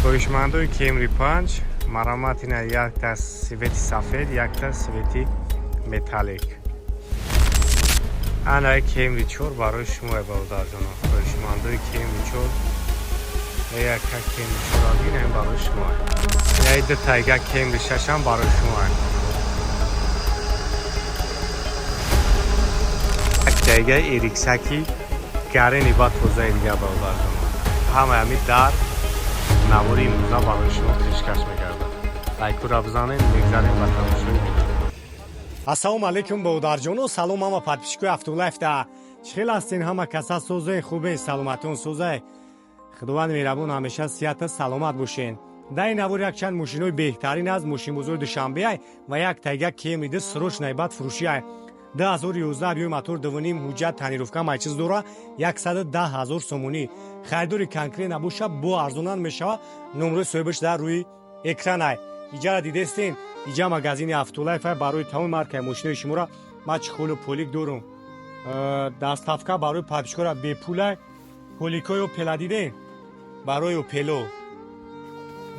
Хоҳишмандои Кемри 5, марамат, ина якта цвети сафед, якта цвети металлик. Ана Кемри 4 барои шумо, бародарҷоно. Хоҳишмандои Кемри 4, яка Кемри 4 ин барои шумо. Яй ду тайга Кемри 6 ҳам барои шумо. Як тайга RX-аки гарени ба тозаи дига, бародарҷоно. Ҳамаи ҳами дар навори имрӯза барои шумо пешкаш мегардад. Лайкура бизанед, мегзарем ба тамошои видео. Ассалому алайкум, бародарҷоно, салом ҳама подписчикои Автолайфта. Чӣ хел ҳастен, ҳама каса созае, хубе, саломатон созае? Худованди меҳрабон ҳамеша сиҳата саломат бошен. Дар ин навор якчанд мошинои беҳтарин аз мошинбозори Душанбеай ва як тайга Кемри ду срочный бад фурӯшиай. 2011, объёми мотор 2,5, ҳуҷҷат, тонировка, майчиз дора, 110 ҳазор сомонӣ. Харидори конкрет набоша, бо арзонан мешава. Номрои соҳибаш дар рӯи экранай. Иҷара дидестен, иҷа магазини Автолайф барои тамоми маркаи мошинои шуморо ма чехолу полик дорум. Доставка барои подписчикора бепулай. Поликои Опела диден, барои Опело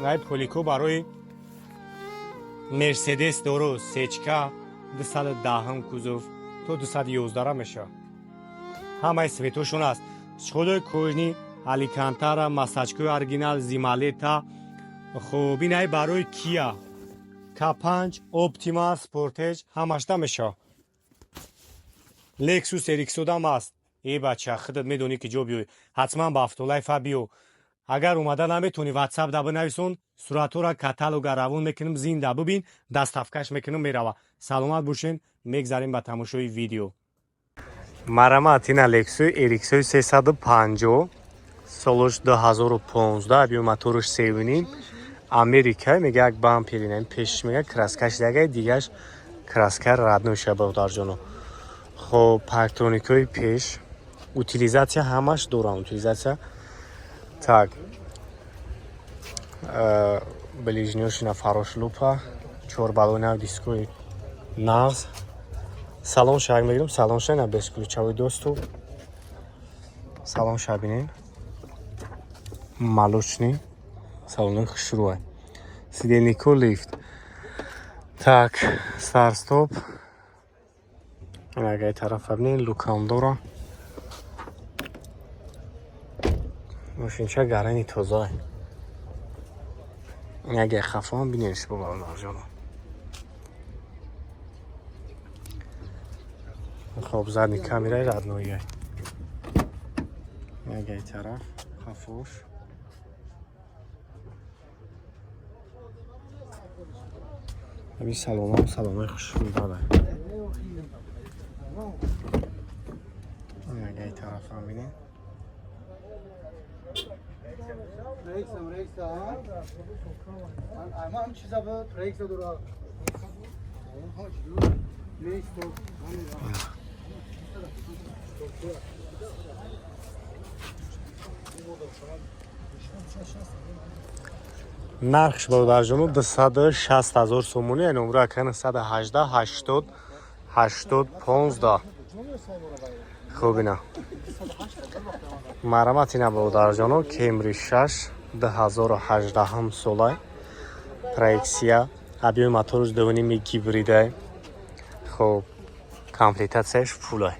най, полико барои Мерседес дору, сечка 210 кузов то 211 мешавад. Ҳамаи цветошон аст. Чехолои кожаный, алькантара, масачкои оригинал, зималета. Хуб, инай барои Кия К5, Оптима, Спортеҷ ҳамашда мешавад. Лексус RX-одам аст. Э бача, худат медонӣ, ки ҷо биёй, ҳатман ба Автолайфа биё. Агар омада наметавонӣ, Ватсап да бинависон, суратҳоро, каталога равон мекунем, зинда бибин, доставкаш мекунем, мерава. Саломат бошен, мегзарем ба тамошои видео. Марамат, ина Лексуи RX-ои 350, солош 2015, объёми моторш 3,5, Америка. Мега, як бампер ина пешш, мега, краскаш дагай, дигаш краска родной ша, бародарҷоно. Хоб, парктроникҳои пеш, утилизация ҳамаш дорам, утилизация. Так, ближнёшина фарош лупа, чор баллони, дискои нағз. Салон шаг мегирем, салон ша на бесключевой доступ. Салон ша бинен, молочный, салони хушрӯа, сидельнико лифт. Так, старт-стоп. Агай тарафа бинен, люкам дора. Мошинча гарани тоза. Агай хафоам бинен, бародарҷоно. Хоб, задний камераи родной. Ягай тараф хафош. Аби саломам, саломаи хушрӯ дада. Ягай тарафам бинен. Рейсам, рейса. Ама ҳам чиза буд, рейса дора. Рейс то. Нархш, бародарҷоно, 260 ҳазор сомонӣ. Номро акана 118 80 80 15. Хуб, ина марамат, ина, бародарҷоно, Кемри 6, 2018 солай, проексия, объёми моторш 2,5, гибридай. Хуб, комплектатсияш фулай,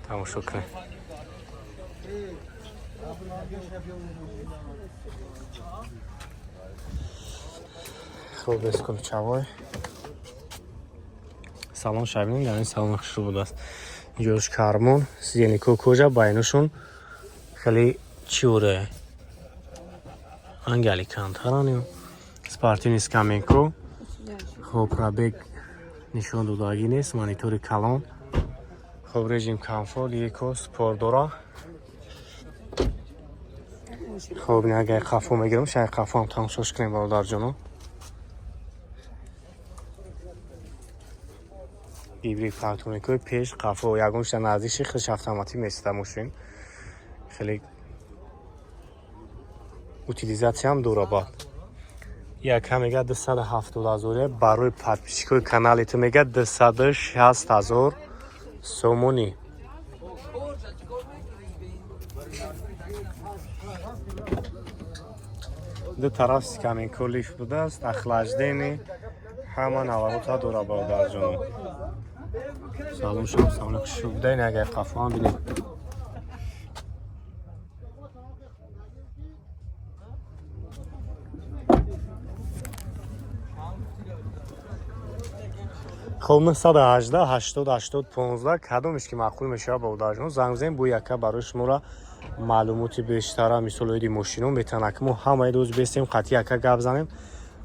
тамошо кунед. Хуб, бесключевой. Салон шабинем, дар ин салон хушрӯ будааст. Ҷош кармон, сидельнико кожа, байнушон хеле чиуре, ангали кантарани, спортивный скамейко. Хуб, пробег нишон додагӣ нест, монитори калон. Хуб, режим комфорт, eco, спорт дора. Хуб, агар қафо мегирам, шай қафоам тамошош кунем, бародарҷоно. Гибрид, парктроникҳои пеш, қафо, ягон шта наздикши худш автоматӣ месида мошин. Хеле утилизатсиям дора. Бад яка мега 270 ҳазоре, барои подписчикои канали ту мега 260 ҳазор сомонӣ. Ду тараф скамейка, лифт будааст, охлаждение, ҳама наворота дора, бародарҷоно. Салон шам салони хушрӯ буда. Ин агар қафоам бинем. Хоб, 918 80 80 15, кадомеш ки маъқул мешавад, бародарҷон, занг бизанед. Бо яка барои шуморо маълумоти бештара, мисол оиди мошино метавонад, ки мо ҳамаи рӯз бестем, қатъи яка гап занем,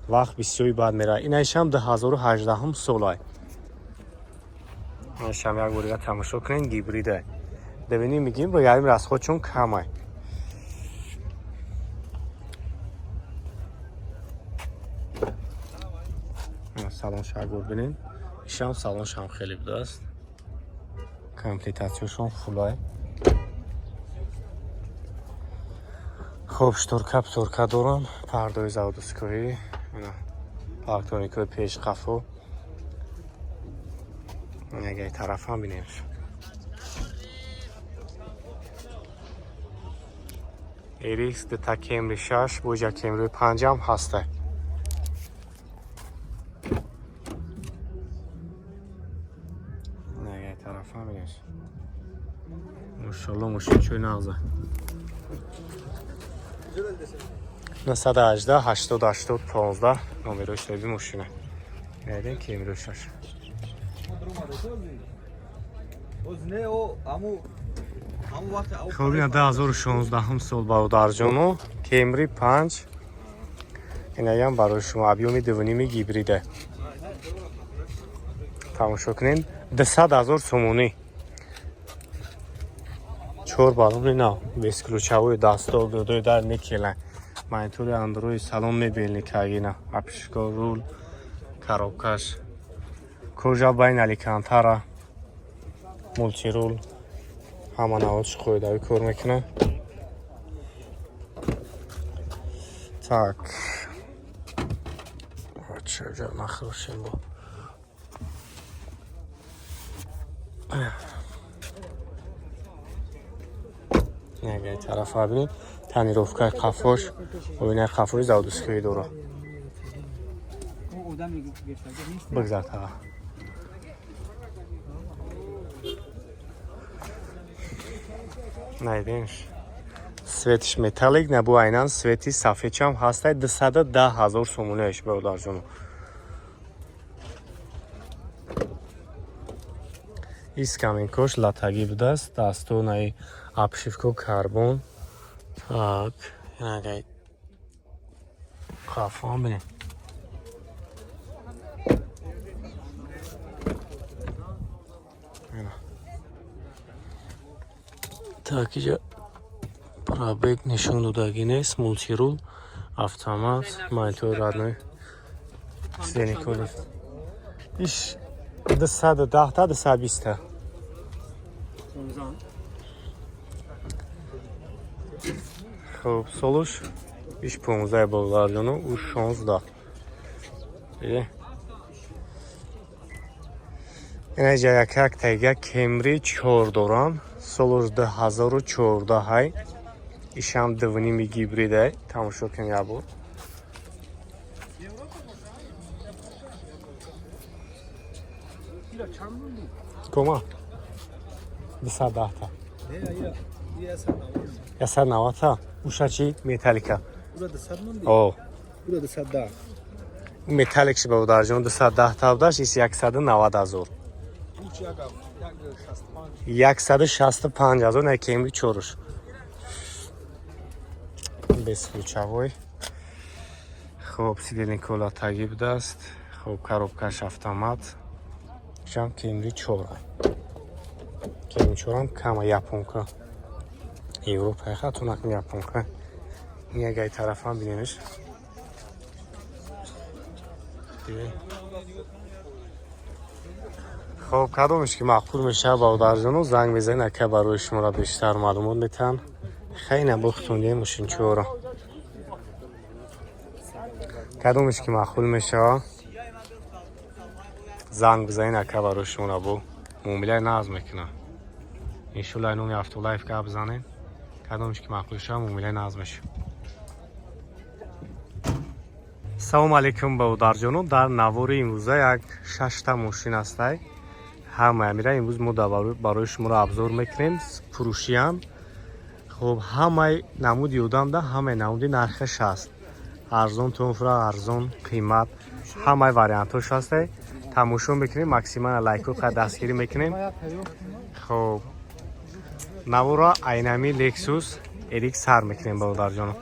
вақт бисёри бад меравад. Инаишам 2018 солай. Инашам як бор дига тамошо кунед, гибрида. Дебинем, мегим, ба ярим расход чун камай. Салон шагор бинем. Ишам салоншам хеле будааст, комплектация шон фулай. Хоб, шторка, пторка дорам, пардои заводской, парктроник ои пеш, қафо. Ягай тарафам бинем. RX дута Кемри 6, боҷа Кемри 5ам ҳаста. Ягай тарафам бинем. Мошалло, мошин чӯй нағза. 918 80 80 15 номерои соҳиби мошина. Найдем Кемри 6. Хоб, ина 2016 сол, бародарҷоно, Кемри 5. Инаям барои шумо объём и 2,5 гибрида. Тамошо кунед, 200 ҳазор сомонӣ. Чор баллони нав, бесключевой, дастов, додои дар никела, монитори андроид, салон мебельный кагина, обшивка, руль, коробка ш кожа, байна алькантара, мультируль, ҳама наводш қоидавӣ кор мекунад. Так, чаҷа нахӯшем бо. Ягай тарафа бинед, тонировка и қафош, оинаи қафои заводской дора. Бигзар таға. Найдемш. Цвет иш металлик, набу айнан цвет и сафедчам ҳастай. 210 000 сомонаеш, бародарҷоно. Скамейка ош латагӣ будааст, дастонаи обшивка карбон. Так, инагай қафоам бинед. Ина. Так, иҷа пробег нишон додагӣ нест, мультируль, автомат, монитори родной, сиденье. Иш 210 та 220 та. Хуб, солуш иш 15, бародарҷоно, ӯ 16. Диде? Ина ҷа як тайга Кемри 4 дорам. Солуш 2014 ҳай. Ишам 2,5 гибридай. Тамошо кун як бор. Кома? 210 та. 190 та. Уша чи металлика? О. Металлик ши, бародарҷон, 210 та будаш, ис 190 ҳазор. 165 ҳазор на Кемри чоруш. Бесключевой. Хоб, сиденье латагӣ будааст. Хоб, коробка ш автомат. Шам Кемри 4. Кемри 4 кама японка. Европа хату накм японка. Ин ягай тарафам бинемш. Диде? Хоб, кадомеш ки маъқул мешавад, бародарҷоно, занг мезанед, ака барои шуморо бештар маълумот метаҳанд. Хеле бохтунди мошинчиҳоро. Кадомеш ки маъқул мешавад, занг бизанед, ака барои шуморо бо муомилаи нағз мекунад. Иншолла, номи Автолайф гап занед, кадомеш ки маъқул шавад, муомилаи нағз мешавад. Салому алейкум, бародарҷоно. Дар навори имрӯза як шашта мошин ҳастай. Ҳамаи амира имрӯз мо барои шуморо обзор мекунем, фурӯшиам. Хуб, ҳамаи намуди одамда, ҳамаи намуди нархаш ҳаст, арзон, тонфура, арзон, қимат, ҳамаи вариантҳош ҳастай. Тамошо мекунем, максимально лайку қа дастгирӣ мекунем. Хуб, навора айнами Lexus RX сар мекунем, бародарҷоно.